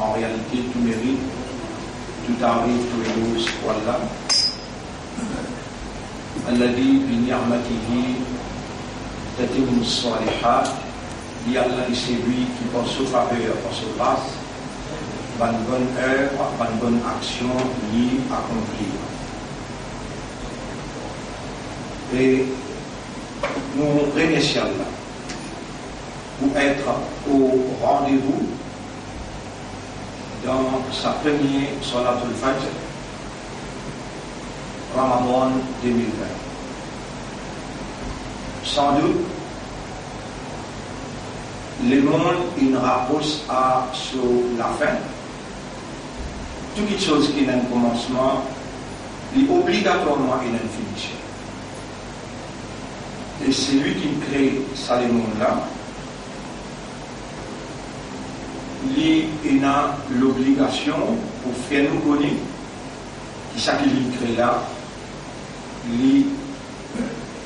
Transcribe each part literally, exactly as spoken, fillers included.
En réalité, tout mérite, tout ariv, tou elwaz pou Allah. Alladhi bi ni'matihi tatimmu salihat. Li Allah, li selwi ki par so faver, par so gras, bann bonn oev, bann bonn aksion, li akonpli. E nou remersie Allah pour être au rendez-vous dans sa première Salatul Fajr, Ramadan deux mille vingt. Sans doute, lemond inn rapros a so lafin. Tou kiksoz ki ena enn koumansman, li obligatwarman ena enn finision. E selwi ki kre sa lemond la, li ena lobligasion pou fer nou kone ki seki li kre la, li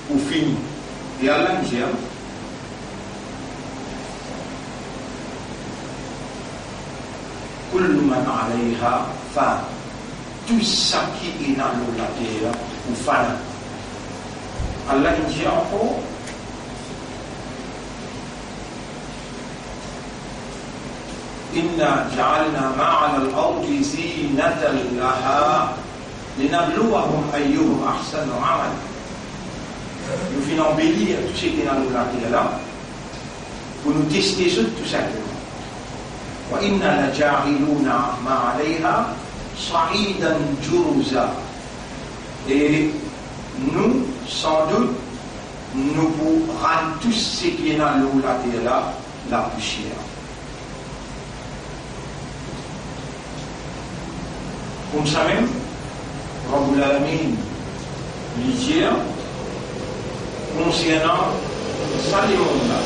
pou fini. E Allah dir, kullu man alayha fan. Tou seki ena lor later la pou fana. Allah dir ankor, inna ja'alna ma alal ardi zinatan laha linabluwahum ayyuhum ahsanu amala. Nou finn anbelir tou seki ena lor later la, pou nou teste zot tou sinpleman. Wa inna laja'iluna ma alayha sa'idan juruza. E nou, san dout, nou pou rann tou seki ena lor later la, lapousier. Koumsamem, Rabbul Alamin, li dir, konsernan sa lemond la,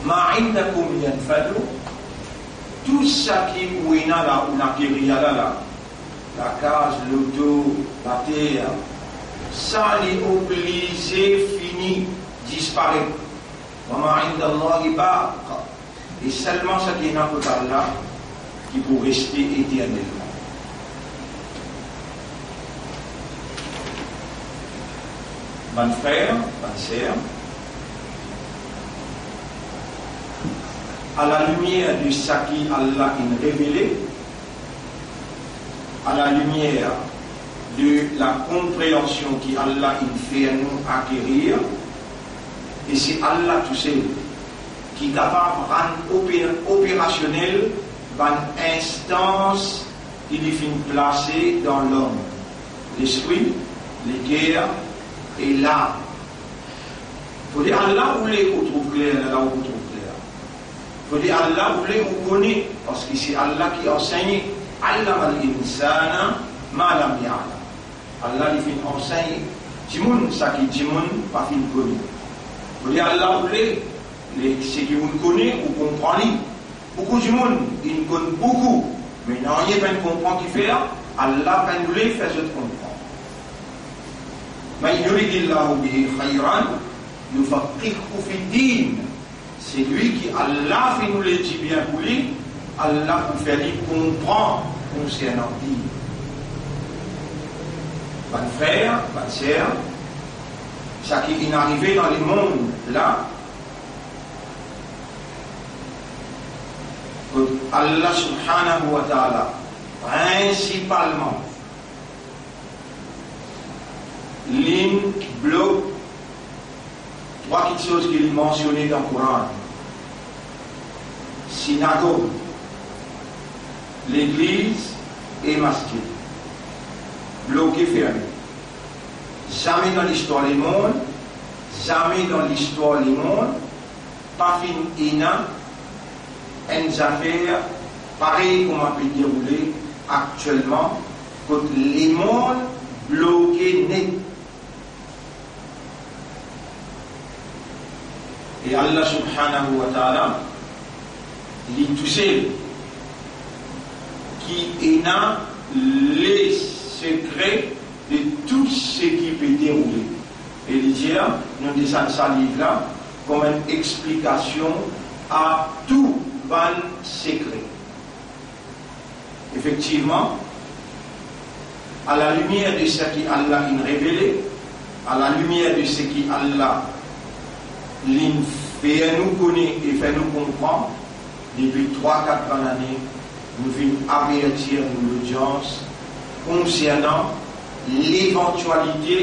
ma indakum yanfadu, tou seki ou ena la, ou ena keriya la, la, lakaz, loto, later, sa li oblize fini, disparet. Wa ma indallahi baq. E selman seki ena kot Allah ki pou reste eternelman. Bann frer, bann ser, à la lumière de seki Allah inn revele, à la lumière de la konpreansion ki Allah inn fer nou akerir, e se Allah tousel ki kapav rann ope-, operasionel bann instans ki li finn plase dan lom, lespri, leker e lam. Fode Allah oule ou trouv kler, lerla ou pou trouv kler. Fode Allah oule ou kone, parski se Allah ki ansegne, allamal insana ma lam ya'lam. Allah li finn ansegne dimoun seki dimoun pa finn kone. Fode Allah oule, le, seki ou kone, ou konpran li. Boukou dimoun inn konn boukou, me nanye pa inn konpran kifer, Allah pa inn oule fer zot konpran. Man yuridillahu bihi khayran yufaqqihhu fid din. Selwi ki Allah finn oule dibien pou li, Allah pou fer li konpran konsernan din. Bann frer, bann ser, seki inn arive dan lemond la, kot Allah subhanahu wa ta'ala, prinsipalman, linn blok trwa kiksoz ki li mansione dan Koran: sinagog, legliz e masjid. Bloke, ferme. Zame dan listwar lemond, zame dan listwar lemond, pa finn ena enn zafer parey kouma pe deroule aktielman, kot lemond bloke net. E Allah subhanahu wa ta'ala, li tousel ki ena le sekre de tou seki pe deroule. E li dir, nou desann sa liv la, kouma enn explikasion a tou bann sekre. Efektivman, a la limier de seki Allah inn revele, a la limier de seki Allah inn fer nou kone e fer nou konpran, depi trwa, kat lane, nou finn avertir nou lodians konsernan levantialite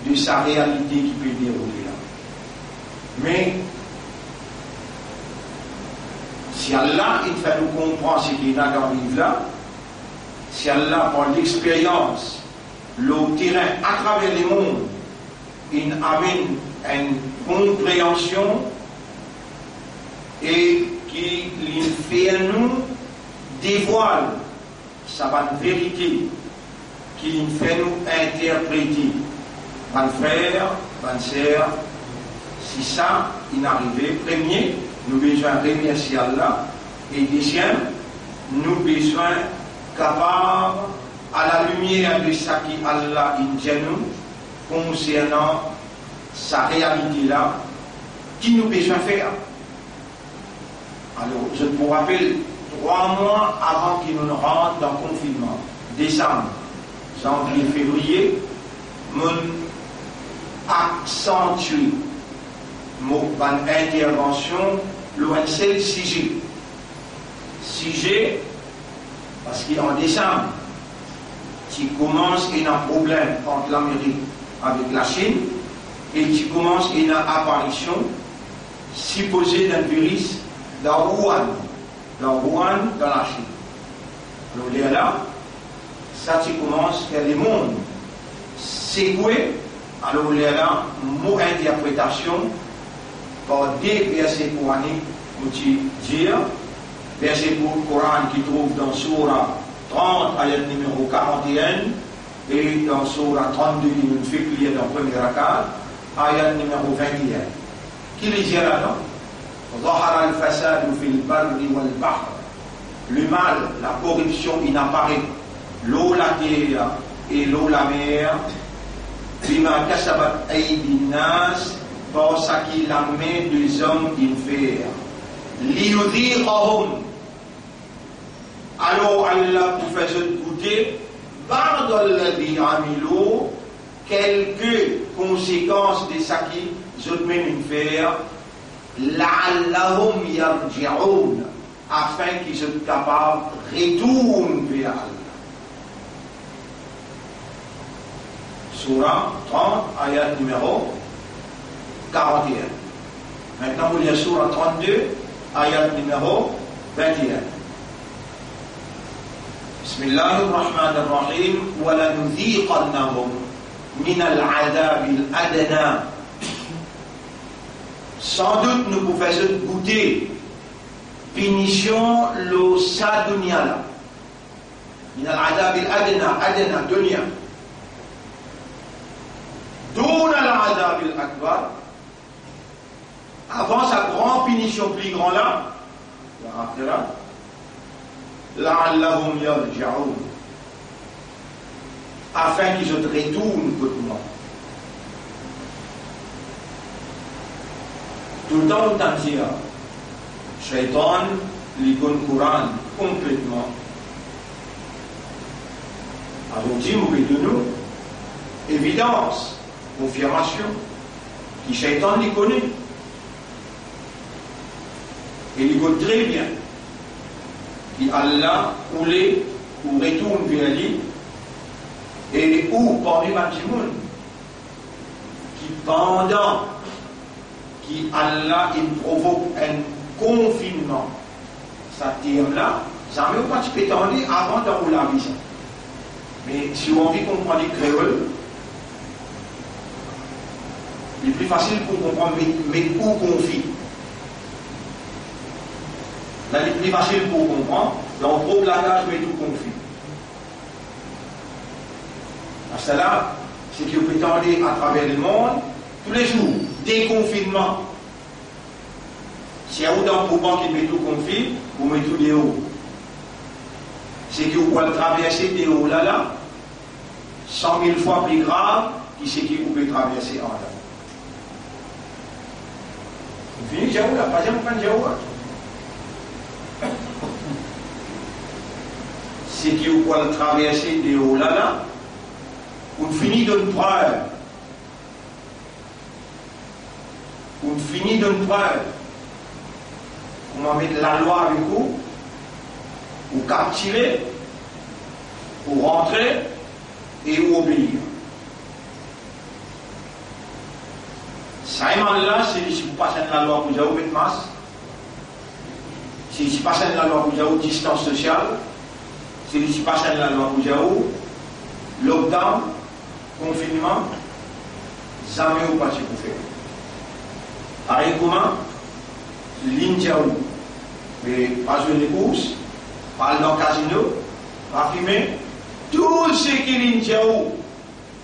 de sa realite ki pe deroule la. Me si Allah inn fer nou konpran seki ena dan liv la, si Allah, par lexperyans lor terin atraver lemond, inn amenn enn konpreansion e ki li fer nou devwal sa bann verite ki li fer nou interprete. Bann frer, bann ser, si sa inn arive, premie, nou bizin remersie Allah, e deziem, nou bizin kapav, a la limier de seki Allah inn dir nou konsernan sa realite la, ki nou bizin fer. Alor, zot pou rapel, trwa mwa avan ki nou rant dan konfinnman, desam, zanvie, fevriye, mo'nn aksantie mo bann intervansion lor enn sel size. Size, parski an desam, ti koumans ena problem ant Lamerik avek Lasinn, e ti koumans ena aparision sipoze dan viris dan Wuhan, dan Wuhan, dan Lasinn. Alor lerla, sa ti koumans fer lemond sekwe. Alor lerla, mo interpretasion par de verse koranik, mo ti dir, verse Koran ki trouv dan soura trant, ayat nimero karant-e-enn, e dan soura trant-de ki nou fek lir dan premie rakat, ayat nimero vinte-e-enn. Ki li dir ladan? Zahara al-fasadu fil barri wal bahr. Lemal, lakoripsion inn aparet lor later e lor lamer, bima kasabat aydin nas, par seki lame de zom inn fer. Liyuziqahum, alor Allah pou fer zot goute, ba'da allazi amilu, kelke konsekans de seki zot mem inn fer, la'allahum yarji'un, afin ki zot kapav retourn ver Allah. Soura trant, ayat nimero karant-e-enn. Mintnan, nou lir soura trant-de, ayat nimero vinte-e-enn. Bismillahir Rahmanir Rahim. Wa lanudhiqannahum minal azabil adna. Sandout nou pou fer zot goute pinision lor sa dunia la. Minal azabil adna, adna, dunia. Dunal azabil akbar, avan sa gran pinision pli gran la, la akhira, la'allahum yarji'un, afin ki zot retourn kot mwa. Toultan nou tann dir, Shaitan, li konn Koran konpletman. Azordi, mo pe donn nou evidans, konfirmasion ki Shaitan, li kone. E li konn tre bien ki Allah oule ou retourn ver li, e ou parmi bann dimoun ki pandan ki Allah inn provok enn konfinnman. Sa term la, zame ou pa ti pe tande avan dan ou lavi sa. Me si ou anvi konpran li kreol, li pli fasil pou konpran met, met ou konfi. La, li pli fasil pou konpran, dan ou prop lakaz met ou konfi. Parski la, seki ou pe tande atraver lemond, toulezour, dekonfinnman. Si ou dan pou bann ki met ou konfi, pou met ou deor. Seki ou pou al traverse deor la la, san mil fwa pli grav ki seki ou pe traverse andan. Fini Jahoua la, pa zame konn Jahoua. Seki ou pou al traverse deor la la, ou fini donn prev. Ou fini donn prev. Kouma met lalwa avek ou, ou kaptire, ou rantre e ou obeir. Sa enn la, si li ti pas enn lalwa pou dir ou met mask, si li ti pas enn lalwa pou dir ou distans sosial, si li ti pas enn lalwa pou dir ou lockdown, konfinnman, zame ou pa ti pou fer. Parey kouma linn dir ou, me pa zwe lekours, pa al dan kazino, pa fime, tou seki linn dir ou,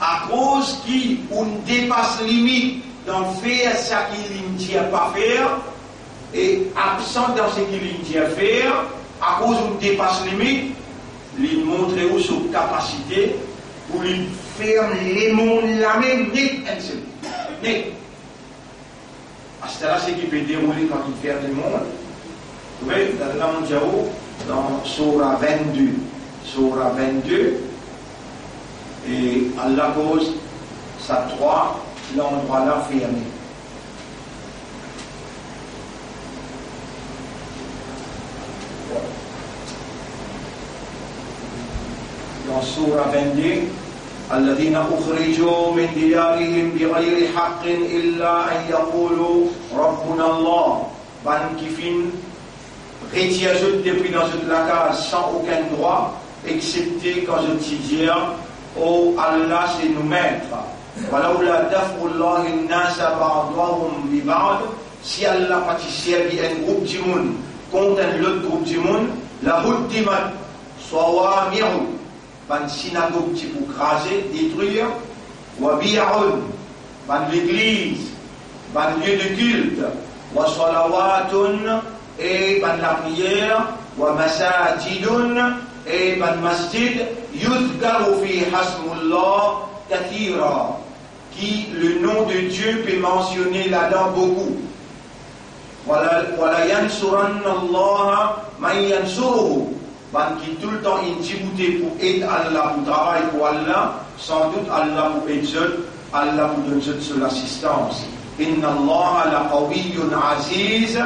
akoz ki ou depas limit dan fer seki linn dir pa fer, e absan dan seki linn dir fer, akoz ou depas limit, li montre ou so kapasite pou li ferm lemond la mem net enn sel. Net. Aster la seki pe deroule kan li fer lemond, ou trouve, dan la mo dir ou, dan Soura vennde, Soura vennde, e Allah koz sa trwa landrwa la ferme. Dan Soura vennde, الذين أخرجوا من ديارهم بغير حق إلا أن يقولوا ربنا الله. Bann ki finn retir zot depi dan zot lakaz san okenn drwa, exsepte kan zot ti dir, "O Allah, se nou met." ولولا دفع الله الناس بعضهم ببعض, si Allah pa ti servi enn group dimoun kont enn lot group dimoun, لهدمت صوامع, bann sinagog ti pou kraze, detrir, وبيع, bann legliz, bann lie de kilt, وصلوات, e bann lapriyer, ومساجد, e bann masjid, يذكر فيها اسم الله كثيرا, ki le nom de Dieu pe mansione ladan boukou. ولا، ولينصرن الله من ينصره. Bann ki toultan inn diboute pou ed Allah, pou travay pou Allah, sandout Allah pou ed zot, Allah pou donn zot so lasistans. إن الله لقوي عزيز.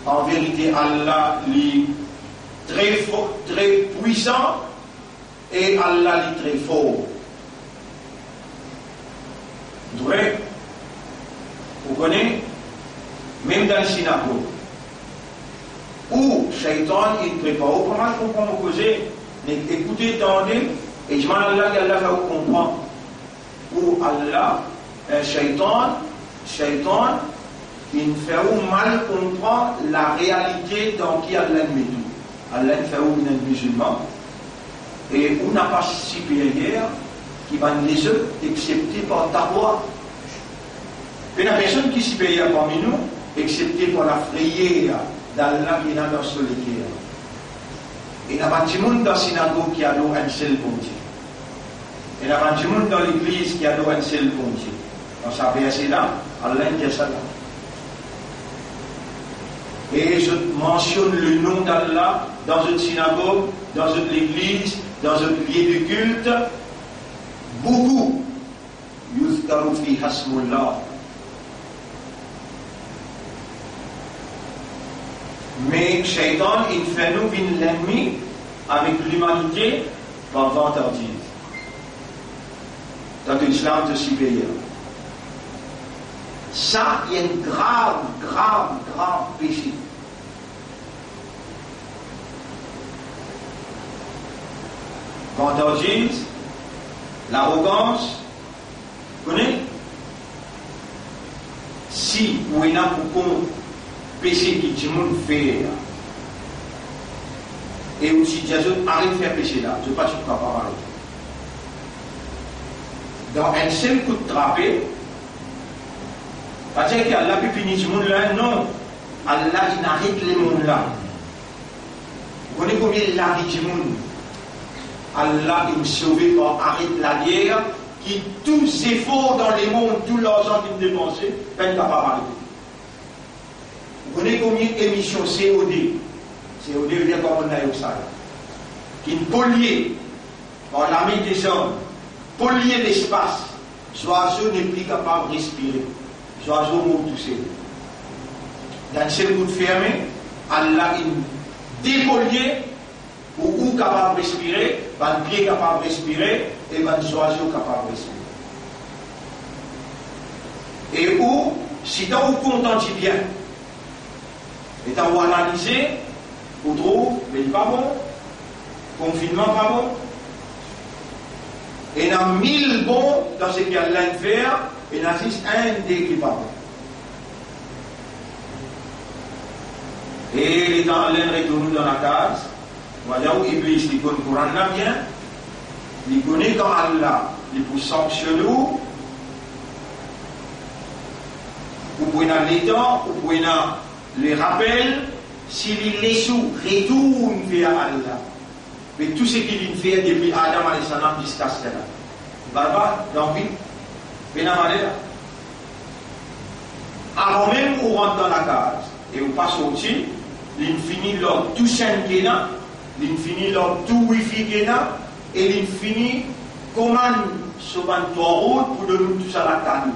An verite, Allah li tre fo-, tre pwisan, e Allah li tre for. Vre, ou kone, mem dan sinagog, ou Shaytan inn prepar ou, pa mal konpran mo koze, me ekoute, tande, e dimann Allah ki Allah fer ou konpran. Ou Allah, eh, Shaytan, Shaytan inn fer ou mal konpran larealite dan ki Allah inn met ou. Allah inn fer ou vinn enn mizilman, e ou napa siperyer ki bann lezot, exsepte par taqwa. Pena personn ki siperyer parmi nou, exsepte par lafreyer d'Allah ki ena dan so leker. Ena bann dimoun dan sinagog ki ador enn sel Bondie. Ena bann dimoun dan legliz ki ador enn sel Bondie. Dan sa verse la, Allah inn dir sa la. E zot mansionn le nom d'Allah dan zot sinagog, dan zot legliz, dan zot lie de kilt, boukou. يذكر فيها اسم الله. Me Shaytan inn fer nou vinn lennmi avek limanite par vantardiz. Twa to islam, to siperyer. Sa enn grav, grav, grav pese. Vantardiz, larogans, kone, si ou ena pou kont pese ki dimoun fer, e ou ti dir zot, "Aret fer pese la," zot pa ti pou kapav aret. Dan enn sel kout trape, pa dir ki Allah pe pini dimoun la, non. Allah inn aret lemond la. Ou kone konbien lavi dimoun Allah inn sove par aret lager, ki tou zefor dan lemond, tou larzan ki'nn depanse, pa'nn kapav arete. Kone konbien emision C O deux, C O deux vedir carbone dioxide, ki inn polie par lame dezom, polie lespas, zwazo nepli kapav respire, zwazo mor tousel. Dan sel kout ferme, Allah inn depolie pou ou kapav respire, bann pie kapav respire e bann zwazo kapav respire. E ou, sitan ou kontan dibien, letan ou analize, ou trouv, me li pa bon, konfinnman pa bon. Ena mil bon dan seki Allah inn fer, ena zis enn de ki pa bon. E letan Allah inn retourn ou dan lakaz, ou va dir ou Iblis, li konn Koran la bien, li kone kan Allah, li pou sanksionn ou, ou pou ena letan, ou pou ena lerapel, si li les ou retourn ver Allah. Me tou seki li inn fer depi Adam alayhi salam ziska aster la, li pa, li pa, li pa, pena valer. Avan mem ou rant dan lakaz e ou pa sorti, li inn fini larg tou sinn ki ena, li inn fini larg tou wifi ki ena, e li inn fini komann so bann twa rout pou donn ou tou sa lakaz.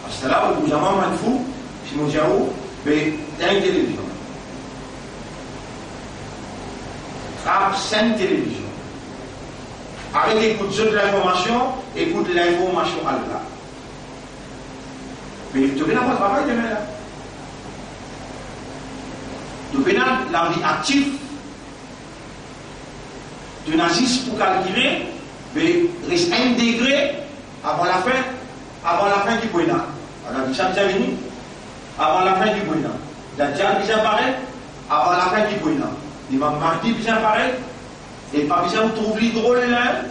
Aster la, ou pou zame fou, si mo dir ou, be, gagn televizion. Trap sinn televizion. Aret ekout zot linformasion, ekout linformasion Allah. Me to pena travay demin la. To pena lavi aktif. To ena zis pou kalkile, be res enn degre avan lafin, avan lafin ki pou ena. Avan lafin ki pou ena. Avan lafin ki pou ena. Dadjal bizin paret, avan lafin ki pou ena. Imam Mahdi bizin paret, e pa bizin ou trouv li drol, la.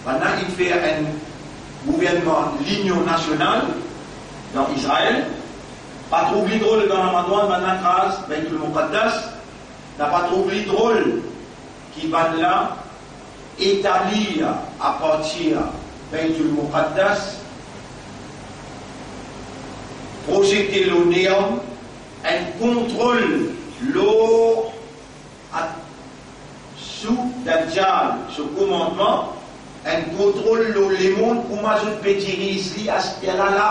Bannla inn fer enn gouvernman linion nasional dan Izrael. Pa trouv li drol, dan lamadwann, bannla kraz Baitul Muqaddas. Na pa trouv li drol ki bannla etablir apartir Baitul Muqaddas, prosekte lor Neom, enn kontrol lor, a, sou Dadjal so komandman, enn kontrol lor lemond, kouma zot pe diriz li aster la la.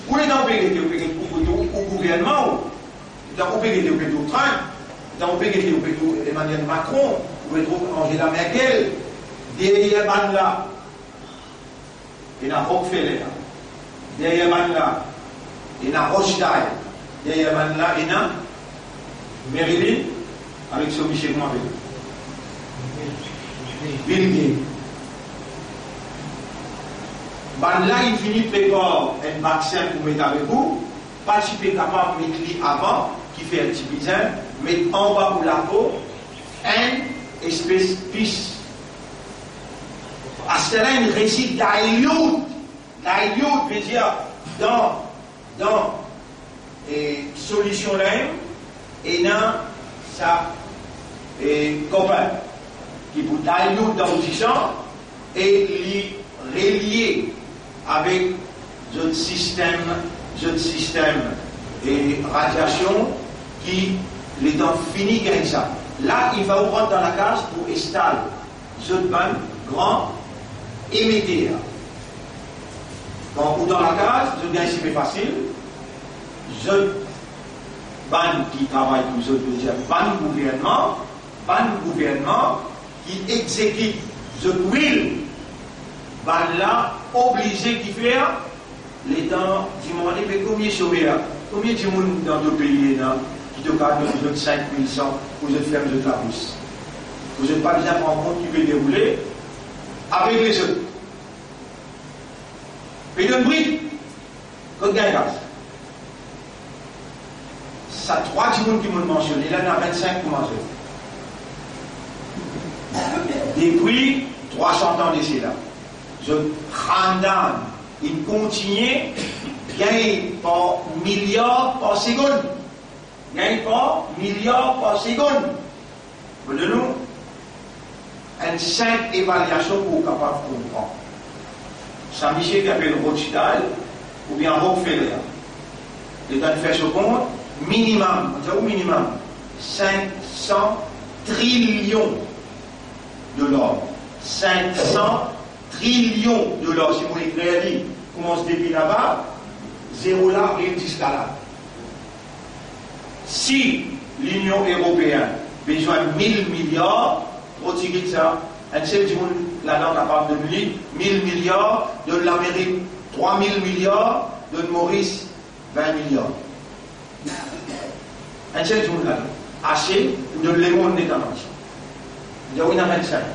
Ou letan ou pe gete, ou pe gete ou, ou, ou gouvernman ou, letan ou pe gete, ou pe trouv Trump, letan ou pe gete, ou pe trouv Emmanuel Macron, ou pe trouv Angela Merkel, deryer bannla ena Rockefeller, deryer bannla ena Rothschild, deryer bannla ena Marilyn avek so misie, kouma apel? Bill Gates. Bannla inn fini prepar enn vaksin pou met avek ou, pa ti pe kapav met li avan, kifer ti bizin met anba ou lapo enn espes pis. Aster la inn resi dilute. Dilute vedir dan, dan, e, solision la, ena sa, e, kopin ki pou dilute dan ou disan, e li relie avek zot sistem, zot sistem, e, radiasion ki letan fini gagn sa. La, li fer ou rant dan lakaz pou instal zot bann gran emeter. Kan ou dan lakaz, zot gagn sipe fasil, zot bann ki travay pou zot, vedir bann gouvernman, bann gouvernman ki exekit zot will, bannla oblize ki fer, letan dimande, me komie somer la, komie dimoun dan to pei ena ki to kapav donn zot sink mil san pou zot ferm zot labous, pou zot pa bizin pran kont ki pe deroule avek lezot? Pe donn bri, kot gagn gaz? Sa trwa dimoun ki mo'nn mansione la, ena vennsink kouma zot. Depi trwa san an de sela, zot khandan inn kontigne gagn par miliar par segonn. Gagn par miliar par segonn. Mo donn ou enn sinp evaliasion pou ou kapav konpran. Sa misie ki apel Rothschild oubien Rockefeller, li tann fer so kont, minimem, mo dir ou minimem, sink san trilion dolar. Sink san trilion dolar, si mo ekrir li, koumans depi laba, zero la, ariv ziska la. Si Linion Eropeen bizin mil miliar, tro tigit sa, enn sel dimoun ladan kapav donn li mil miliar, donn Lamerik trwa mil miliar, donn Moris vin miliar. Enn sel dimoun ladan, ase pou donn lemond net an antie. Li dir wi, ena vinn-sink.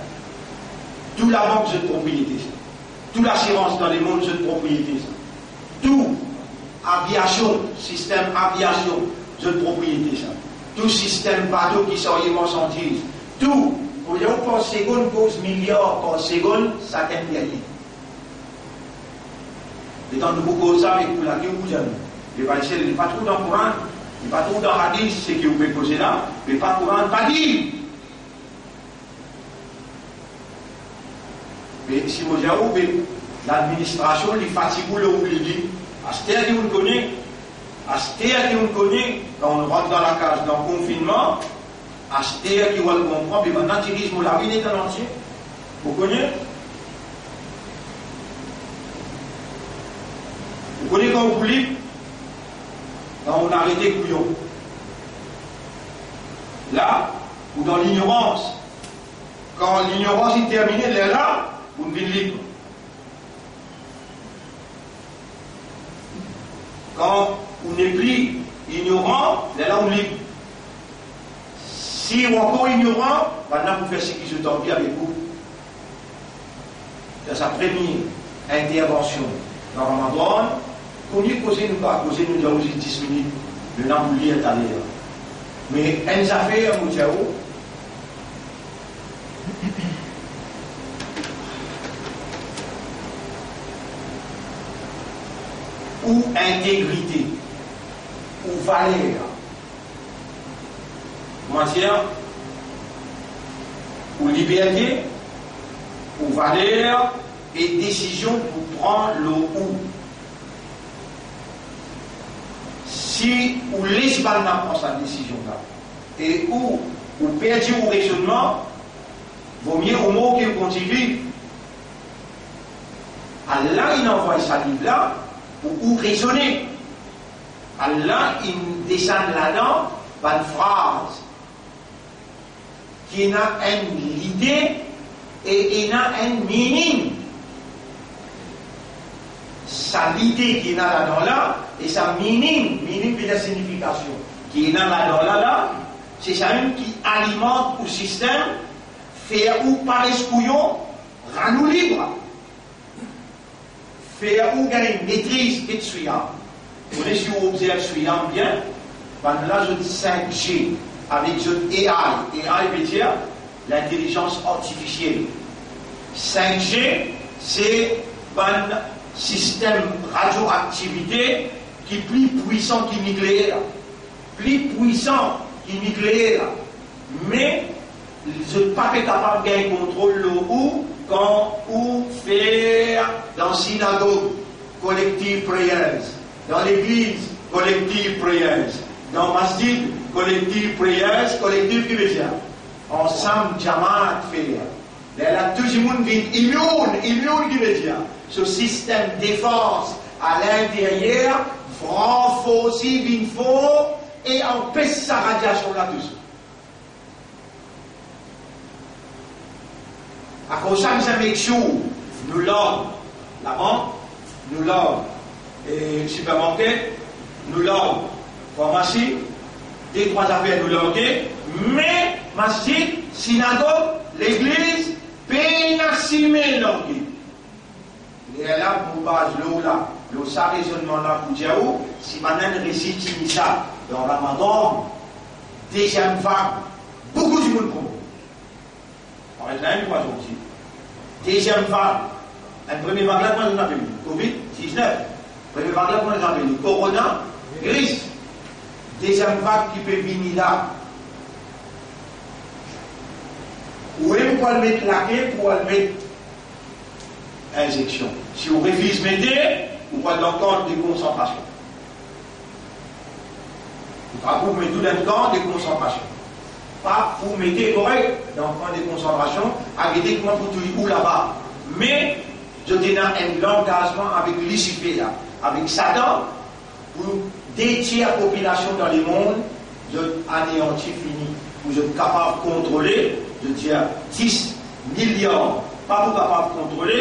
Tou labank zot propriete sa. Tou lasirans dan lemond zot propriete sa. Tou aviasion, sistem aviasion, zot propriete sa. Tou sistem bato ki sarye marsandiz, tou, olye ou par segonn koz miliar par segonn, sakenn gagn. Letan nou pou koz sa avek pou laki ou pou dir nou, li pa esel, li pa trouv dan Koran, li pa trouv dan hadis, seki ou pe koze la, li pa Koran, pa dir. Me si mo dir ou, me ladministrasion, li fatig ou lor ou li li. Aster ki ou'nn kone, aster ki ou'nn kone, kan ou'nn rant dan lakaz, dan konfinnman, aster ki ou al konpran, me bann la diriz mo lavi net an antie. Ou kone? Ou kone kan ou pou lib? Kan ou'nn arete kouyon. La, ou dan lignorans. Kan lignorans inn termine, lerla, ou'nn vinn lib. Kan ou nepli ignoran, lerla ou lib. Si ou ankor ignoran, bann la pou fer seki zot anvi avek ou. Dan sa premie intervansion dan Ramadan, premie koze nou pa koze, nou dir ou zis dis minit, nou ena pou lir taler. Me enn zafer, mo dir ou, ou integrite, ou valer, kouma dir, ou liberte, ou valer e desizion pou pran lor ou. Si ou les bann la pran sa desizion la, e ou, ou perdi ou rezonnman, vomie ou mor ki ou kontign viv. Allah inn anvway sa liv la pou ou rezone. Allah inn desann ladan bann fraz ki ena enn lide e ena enn meaning. Sa lide ki ena ladan la e sa meaning, meaning vedir signifikasion, ki ena ladan la la, se samem ki alimant ou sistem, fer ou pa res kouyon, rann ou lib, fer ou gagn metriz ki Siyam. Ou kone, si ou obzerv Siyam bien, bann la zot sink G avek zot A I. A I vedir lintelizans artifisiel. Sink G se bann sistem radioaktivite ki pli pwisan ki nikleer, pli pwisan ki nikleer. Me zot pa pe kapav gagn kontrol lor ou kan ou fer dan sinagog collective prayers, dan legliz collective prayers, dan masjid collective prayers. Collective ki vedir ansam, jamaat fer. Lerla tou dimoun vinn immune, immune ki vedir so sistem defans a linteryer ranforsi, vinn for e anpes sa radiasion la touse. Akoz sa, bizin make sure nou larg labank, nou larg, e, sipermarke, nou larg farmasi, de trwa zafer nou large, me masjid, sinagog, legliz, pena sime large. Lerla mo baz lor la, lor sa rezonnman la pou dir ou, si bannla resi tini sa dan Ramadan, deziem vag, boukou dimoun pou mor. Paret la enn trwa zour osi. Deziem vag. Enn premie vag la, kouma zot apel li? Covid diznef. Premie vag la, kouma zot apel li? Koronaviris. Deziem vag ki pe vini la. Ou mem pou al met lake, pou al met inzeksion. Si ou refiz mete, ou pou al dan kan de konsantrasion. Ou pa pou met ou dan kan de konsantrasion. Pa pou mete, korek, dan kan de konsantrasion, al gete kouma pou touy ou laba. Me zot ena enn langazman avek Lisifer, avek Satan, pou de tier popilasion dan lemond, zot aneyanti, fini, pou zot kapav kontrole, zot dir dis miliar, pa pou kapav kontrole,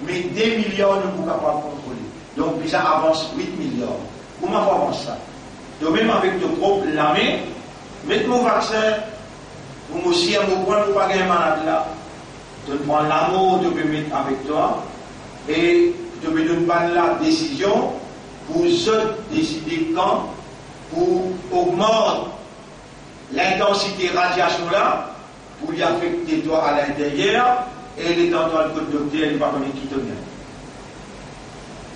me de miliar nou pou kapav kontrole. Donk, bizin avans wit miliar. Kouma pou avans sa? To mem avek to prop lame, met mo vaksin, pou mo sir mo pwin pou pa gagn malad la. To pran lamor, to pe met avek twa, e to pe donn bann la desizion pou zot deside kan pou ogmant lintansite radiasion la, pou li afekte twa alinteryer, e letan to al kot dokter, li pa kone ki to ena.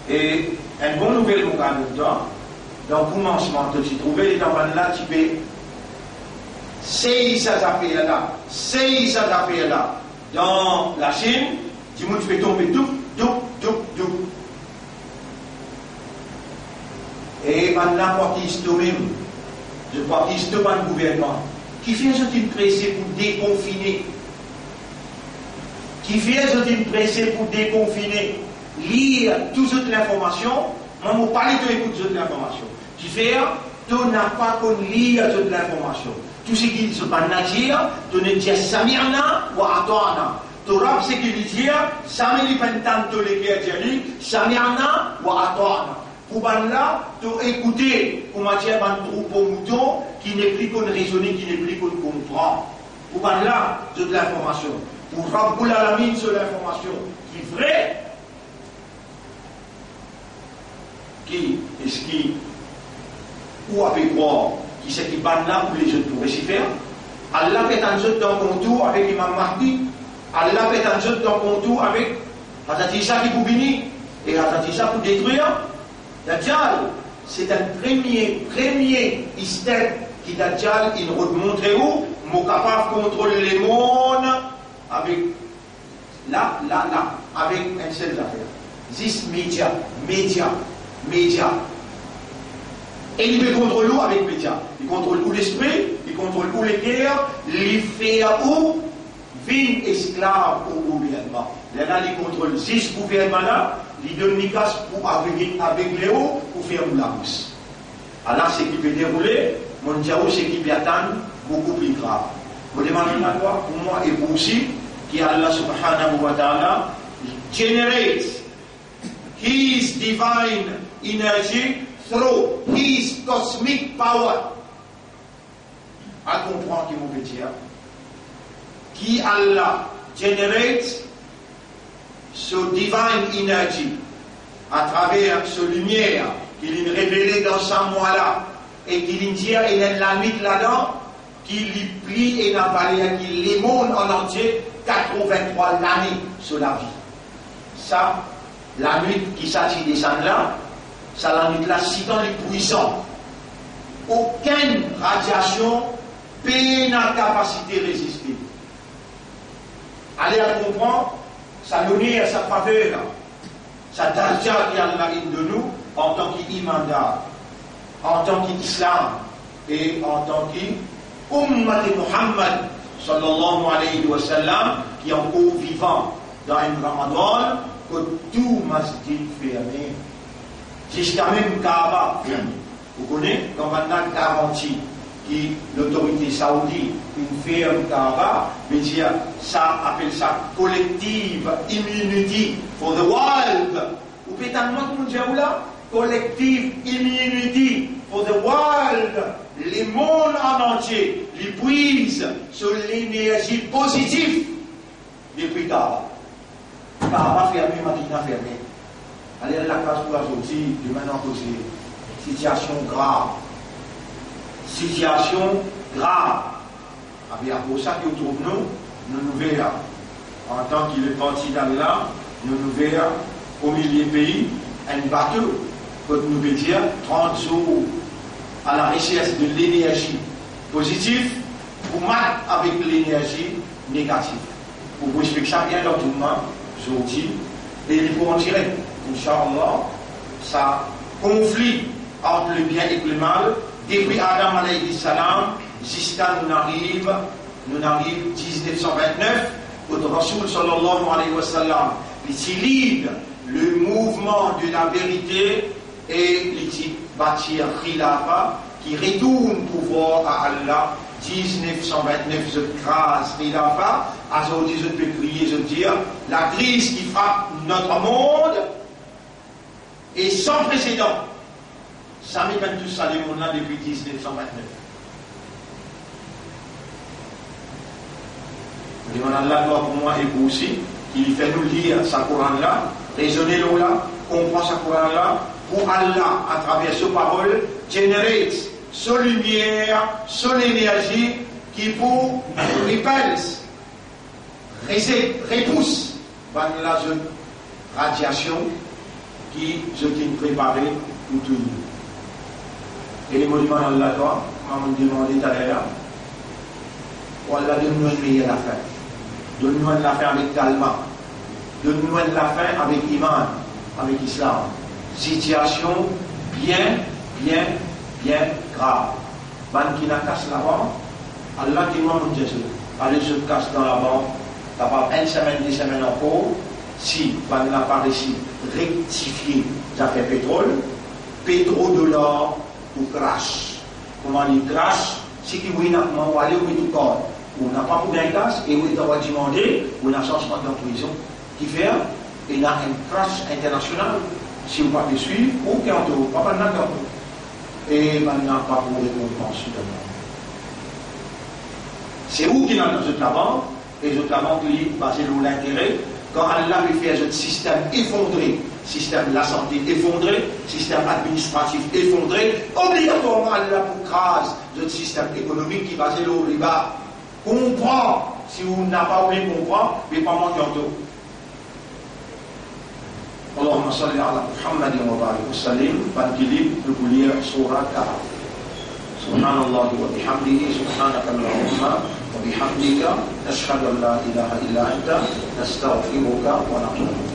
E enn bon nouvel mo kapav donn twa, dan koumansman to ti trouve letan bann la ti pe sey sa zafer la, sey sa zafer la, dan Lasinn, dimoun ti pe tonbe douk, douk, douk, douk. E bann la pou akiz to mem, zot pou akiz to bann gouvernman. Kifer zot inn prese pou dekonfine? Kifer zot inn prese pou dekonfine? Lir tou zot linformasion, mwa mo pa le to ekout zot linformasion. Kifer to napa konn lir zot linformasion? Tou seki zot bann la dir, to nek dir Sami'na wa ata'na. To rap seki li dir, zame li pa'nn tann to leker dir li, Sami'na wa ata'na. Pou bann la, to ekoute, kouma dir bann troupo mouton ki nepli konn rezone, ki nepli konn konpran. Pou bann la, zot linformasion. Pou Rabbul Alamin, so linformasion ki vre, ki, eski ou ape krwar ki seki bann la oule zot pou resi fer? Allah pe tann zot dan kontour avek Imam Mahdi. Allah pe tann zot dan kontour avek Hazrat Isa ki pou vini, e Hazrat Isa pou detrir Dajjal. Se enn premie, premie step ki Dajjal inn rod montre ou, mo kapav kontrol lemond avek la, la, la, avek enn sel zafer. Zis media, media, media. E li pe kontrol ou avek media. Li kontrol ou lespri, li kontrol ou leker, li fer ou vinn esklav ou gouvernman. Lerla li kontrol zis gouvernman la, li donn li kas pou avegle, avegle ou, pou ferm ou labous. Ala seki pe deroule, mo dir ou seki pe atann boukou pli grav. Mo demann la twa, pou mwa e pou ou osi, ki Allah subhanahu wa ta'ala generates his divine energy through his cosmic power. Al konpran ki mo pe dir. Ki Allah generate so divine energy atraver so limier ki li revele dan sa mwa la, e ki li dir ena enn lanwit ladan, ki li pli ena valer ki lemond an antie, katrovin-trwa lane so lavi. Sa lanwit ki sa ti desann la, sa lanwit la sitan li pwisan. Okenn radiasion pena kapasite reziste. Ale al konpran sa loner, sa faver la, sa darja ki Allah inn donn nou antan ki imandar, antan ki Islam e antan ki Ummat Muhammad sallallahu alayhi wa sallam ki ankor vivan dan enn Ramadan kot tou masjid ferme, ziska mem Kaaba ferme. Ou kone, kan bann la garanti ki lotorite Saoudi inn ferm Kaaba, vedir sa, apel sa collective immunity for the world. Ou pe tann mwa ki mo dir ou la, collective immunity for the world. Lemond an antie, li pwiz so lenerzi pozitif depi Kaaba. Kaaba ferme, Madina ferme. Ale lakaz pou azordi, demin nou akoze. Sitiasion grav. Sitiasion grav. Abe akoz sa ki ou trouv nou, nou, nou ouver, antan ki le parti d'Allah, nou, nou ouver omilie pei enn bato, kot nou pe dir trant zour à la recherche de l'énergie positive pou mat avek lenerzi negatif. Ou pou explik sa bien dan toulman, zordi, E li pou antire, inshallah, sa konfli ant lebien ek lemal, depi Adam alayhi salam, ziska nou ariv, nou ariv diznef san vintnef, kot Rasoul sallallahu alayhi wa sallam, li ti lead le mouvman de la verite e li ti batir khilafa ki retourn pouvwar a Allah. Diznef san vintnef, zot kraz khilafa. Azordi, zot pe kriye, zot dir, la crise qui frappe notre monde est sans précédent. Zame pa'nn tous sa lemonn la depi diznef san vintnef. Mo demann Allah glwa pou mwa e pou ou osi, ki li fer nou lir sa Koran la, rezone lor la, konpran sa Koran la, pou Allah, atraver so parol, generate so limier, so lenerzi ki pou repels, rese-, repous bann la zot radiasion ki zot inn prepare pou touy nou. E mo demann Allah glwa, kouma mo demande taler la, pou Allah donn nou enn meyer lafin. Donn nou enn lafin avek kalma. Donn nou enn lafin avek iman, avek Islam. Sitiasion bien, bien, bien grav. Bann ki ena kas labank, Allah ki mwa, mo dir zot, ale zot kas dan labank, kapav enn semenn, de semenn ankor, si bann la pa resi rektifie zafer petrol, petrodolar ou crash. Kouma li crash, si ki win akman ou ale ou met ou kart, ou napa pou gagn kas e ou ena drwa dimande, ou ena sans rant dan prizon. Kifer? Ena enn crash internasional. Si ou pa pe swiv, ou ki antour, pa bann la ki antour. E bann la pa pou rekonpans ou dan. Se ou ki ena dan zot labank, e zot labank li baze lor lintere. Kan Allah pe fer zot sistem efondre, sistem lasante efondre, sistem administratif efondre, obligatwarman Allah pou kraz zot sistem ekonomik ki baze lor riba. Konpran, si ou napa oule konpran, me pa mank antour. اللهم صل على محمد وبارك وسلم. Bann ki lib, nou pou lir sourat Kahf. سبحان الله وبحمده، سبحانك اللهم وبحمدك، نشهد أن لا إله إلا أنت، نستغفرك ونتوب إليك.